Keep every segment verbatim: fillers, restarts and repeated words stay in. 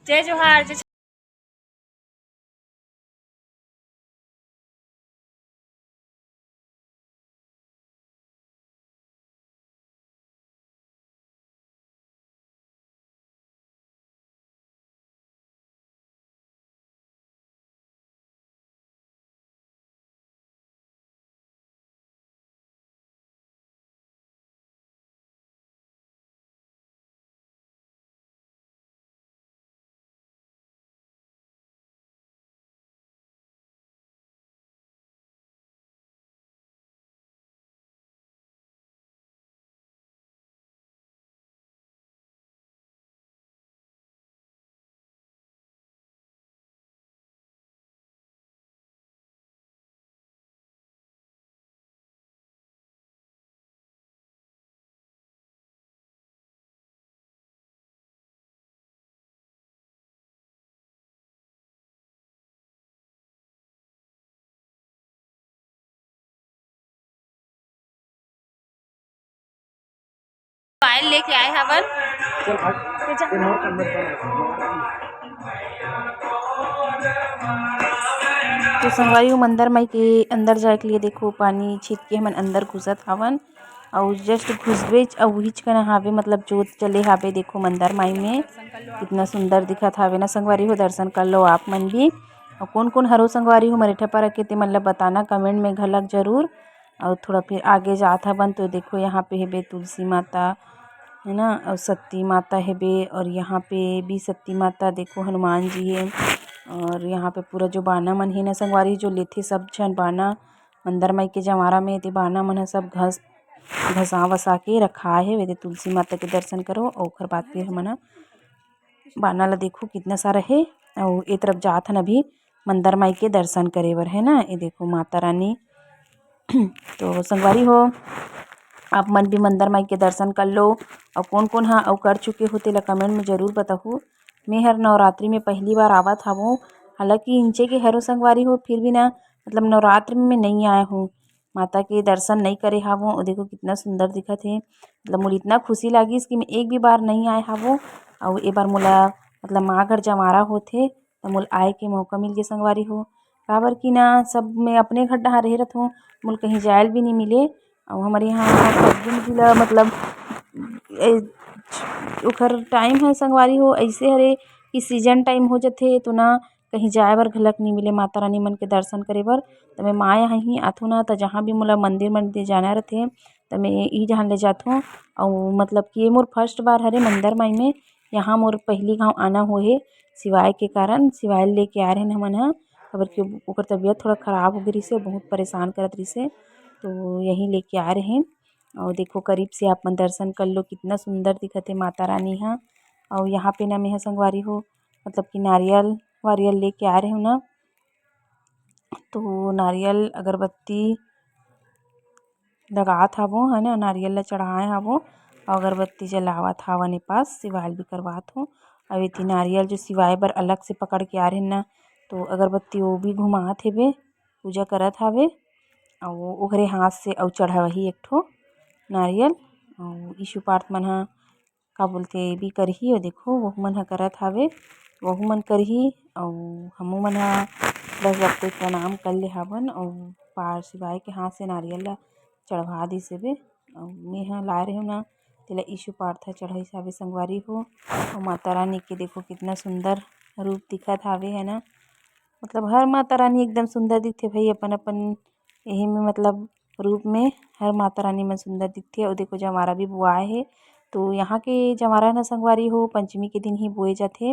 जय जोहार, जय पायल लेके आए हवन। तो संगवारी हो, मंदिर माई के अंदर जाए के लिए देखो, पानी छीत के हमन अंदर घुसत हवन। अउ just घुसबेच अउ उहीच कना हावे, मतलब जोत जले हावे। देखो मंदिर माई में कितना सुंदर दिखत हावे ना संगवारी हो, दर्शन कर लो आप मन भी। अउ कोन कोन हरो संगवारी हो मरेठा पारा के, ते मन ला बताना comment में घलक जरूर। अउ थोड़ा फिर आगे जात हवन तो देखो, यहाँ पे हेबे तुलसी माता, है ना, अउ सती माता हेबे, और यहाँ पे भी सती माता देखो, हनुमान जी हे। और यहाँ पे पूरा जो बाना मन हे ना संगवारी, जो लेथे सब झन बाना, मंदिर माई के जंवारा में ते बाना मन ह सब घस घसा वसा के रखा हे। वेदे तुलसी माता के दर्शन करो, अउ ओखर बाद फिर हमन ह बाना ला देखो कितना सारा हे। अउ ए तरफ जात हन अभी मंदिर माई के दर्शन करे बर, है ना। ये देखो माता रानी। तो संगवारी हो, आप मन भी मंदिर माई के दर्शन कर लो। अउ कोन कोन हा अउ कर चुके हो, तेला comment में जरूर बताहू। मैं हर नवरात्रि में पहली बार आवत हवों, हालांकि इंचे के हरो संगवारी हो, फिर भी ना, मतलब नवरात्र में नहीं आए हूँ, माता के दर्शन नहीं करे हावों। अउ देखो कितना सुंदर दिखत हे, मतलब मोला इतना खुशी लागिस कि मैं एक भी बार नहीं आए हावों। अउ ए बार मोला, मतलब माँ घर जंवारा होथे, त मोला आए के मौका मिल गे संगवारी हो। काबर कि ना, सब मैं अपने घर डहा रहे रहत हूँ, मोला कहीं जायल भी नहीं मिले। अउ हमर यहाँ सब्जी उब्जी ला, मतलब ए, ओखर time है संगवारी हो, ऐसे हरे कि season time हो जथे, तो ना कहीं जाए बर घलक नहीं मिले माता रानी मन के दर्शन करे बर। त मैं माँ यहाँ ही आथों ना, त जहाँ भी मोला मंदिर मंदिर जाना रथे, त मैं ई जहाँ ले जाथों। अउ मतलब कि ये मोर first बार हरे मंदिर माई में, यहाँ मोर पहली घाव आना होए हे शिवाय के कारण। शिवाय लेके आ रहे हमन ह, काबर कि ओकर तबीयत थोड़ा खराब हो गे रिहिसे, बहुत परेशान करत रिहिसे, तो यही लेके आ रहे। अउ देखो करीब से आप मन दर्शन कर लो, कितना सुंदर दिखत हे माता रानी ह। अउ यहाँ पे ना मैं ह संगवारी हो, मतलब कि नारियल वारियल लेके आ रहे हूँ ना, तो नारियल अगरबत्ती लगात हवो, है ना, नारियल ला चढ़ाए हवो, अउ अगरबत्ती जलावत हवन। ए पास शिवाय भी करवात हो। अउ एती नारियल जो शिवाय बर अलग से पकड़ के आ रहे ना, तो अगरबत्ती वो भी घुमात हेबे, पूजा करत हवे। अउ ओकरे हाथ से अउ चढ़ावही एक ठो नारियल। अउ यीशु पार्थ मन ह का बोलथे, ये भी करही। अउ देखो, वहू मन ह करत हावे, वहू मन करही। अउ हमू मन ह बस अब तो प्रणाम कर ले हावन। अउ पार शिवाय के हाथ से नारियल ला चढ़वा दिस हेबे। अउ मेंह लाए रहेंव ना, तेला यीशु पार्थ ह चढ़ाइस हावे संगवारी हो। अउ माता रानी के देखो, कितना सुंदर रूप दिखत हावे, है ना। मतलब, हर माता रानी एकदम सुंदर दिखथे भाई, अपन अपन यही में, मतलब, रूप में हर माता रानी मन सुंदर दिखथे। अउ देखो, जंवारा भी बोआए हे, तो यहाँ के जंवारा न संगवारी हो, पंचमी के दिन ही बोए जाथे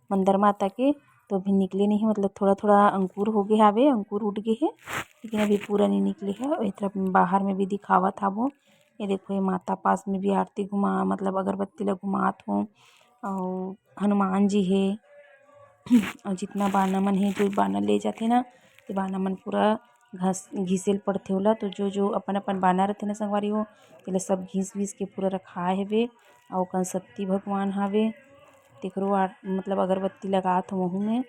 मंदर माता के। तो अभी निकले नहीं, मतलब, थोड़ा थोड़ा अंकुर हो गे हावे, अंकुर उठ गे हे, लेकिन अभी पूरा नहीं निकले हे। अउ ए तरफ बाहर में भी दिखावत हावो, ये देखो, ये माता पास में भी आरती घुमा, मतलब, अगरबत्ती ला घुमात हो, अउ हनुमान जी हे। अउ जितना बाना मन हे, जो बाना ले जाथे ना, ते बाना मन पूरा घस-, घिसे ल पड़थे ओला। तो जो, जो अपन, अपन बाना रथे ना संगवारी हो, तेला सब घिस, घिस के पूरा रखाए हेबे। अउ ओकन सत्ती भगवान हावे, तेकरो आर-, मतलब अगरबत्ती लगात हो वहू में।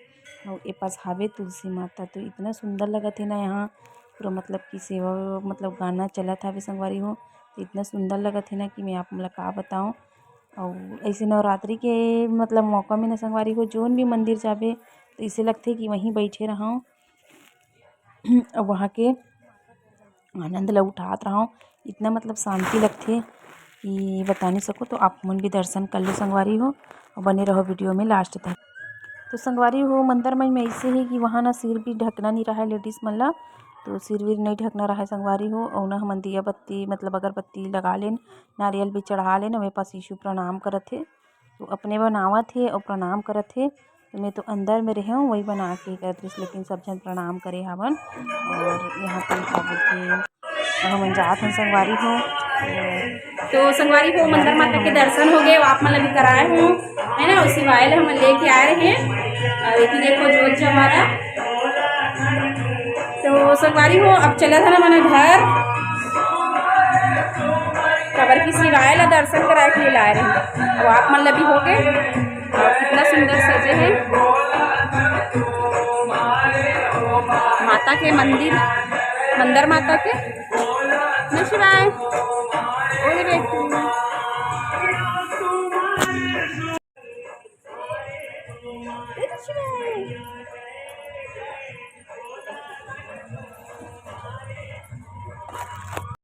अउ ए पास हावे तुलसी माता, तो इतना सुंदर लगत हे ना यहाँ, पूरा मतलब कि सेवा, मतलब गाना चलत हावे संगवारी हो, तो इतना सुंदर लगत हे ना कि मैं आप मन ला का बताओं। अउ ऐसे नवरात्रि के मतलब मौका में ना संगवारी हो, जोन भी मंदिर जाबे तो इसे लगथे कि वहीं बैठे रहूँ। अब वहाँ के आनंद ला उठात रहूँ, इतना मतलब शांति लगथे कि बता नहीं सकूँ। तो आप मन भी दर्शन कर लो संगवारी हो, और बने रहो वीडियो में लास्ट तक। तो संगवारी हो, मंदिर मन में ऐसे ही कि वहाँ ना सिर भी ढकना नहीं रहा है लेडीज मन ला, तो सिर वीर नहीं ढकना रहा है संगवारी हो। और ना हमन दिया बत्ती मतलब अगरबत्ती लगा लेन, नारियल भी चढ़ा लेन, ओमे पास यीशु प्रणाम करत हे। तो अपने बनावत हे और प्रणाम करत हे। तो मैं तो अंदर में रहे हूँ, वही बना के करत रहिस, लेकिन सब झन प्रणाम करे हवन। और यहाँ पे का बोलथे, हमन जात हन संगवारी हो। तो संगवारी हो, मंदिर माता के दर्शन हो गए, आप मन ला भी कराए हो, है ना। उसी वाइल हमन लेके आए रहे। और ये देखो जोत जमा रहा। तो संगवारी हो, अब चलत हन हमन घर, काबर कि शिवाय ला दर्शन कराए के लिए लाए रहे। अब आप मन ला भी हो गए। और कितना सुंदर सजे है माता के मंदिर, मंदिर माता के। जय शिवाय। ओए बेटू।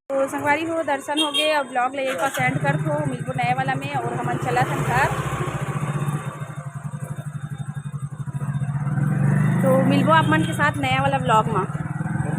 तो संगवारी हो, दर्शन हो गए। अब ब्लॉग ले एक बार सेंड कर दो, मिलबो नए वाला में। और हमन चलत हन घर, तो मिलबो आप मन के साथ नया वाला ब्लॉग में।